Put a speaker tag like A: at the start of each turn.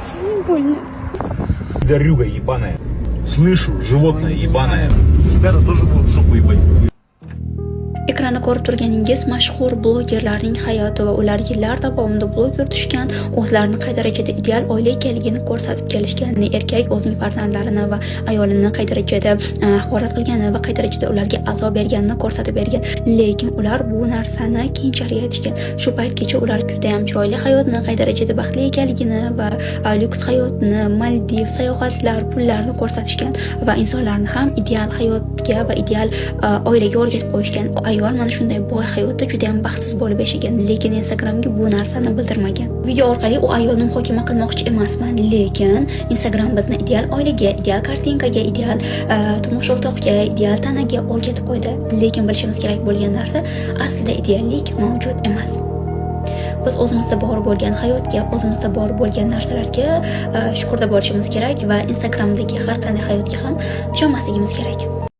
A: Сильно больно.
B: Пидорюга ебаная. Слышу, животное ебаное. Тебя-то тоже будут в жопу ебать.
C: Ekranda ko'rib turganingiz mashhur blogerlarning hayoti va ular yillar davomida blog yuritishgan, o'zlarini qay darajada ideal oila ekanligini ko'rsatib kelishgan. Erkak o'zining farzandlarini va ayolini qay darajada haqorat qilgani va qay darajada ularga azob berganini ko'rsatib bergan. Lekin ular bu narsani keyinchalik aytishgan. Shu paytgacha ular judayam chiroyli hayotni, qay darajada baxtli ekanligini va lyuks hayotni, Maldiv, sayohatlar, pullarni ko'rsatishgan va insonlarni ham ideal hayotga va ideal oilaga o'rgatib qo'yishgan. Ayol mana shunday boy hayotda juda ham baxtsiz bo'lib yashagan, lekin Instagramga bu narsani bildirmagan. Video orqali u ayolni muhokama qilmoqchi emasman, lekin Instagram bizni ideal oilaga, ideal картинка ga, ideal turmush o'rtoqga, ideal tanaga o'rgatib qo'ydi. Lekin bilishimiz kerak bo'lgan narsa, aslida ideallik mavjud emas. Biz o'zimizda bor bo'lgan hayotga, o'zimizda bor bo'lgan narsalarga shukurda bo'lishimiz kerak va Instagramdagi har qanday hayotga ham ishonmasligimiz kerak.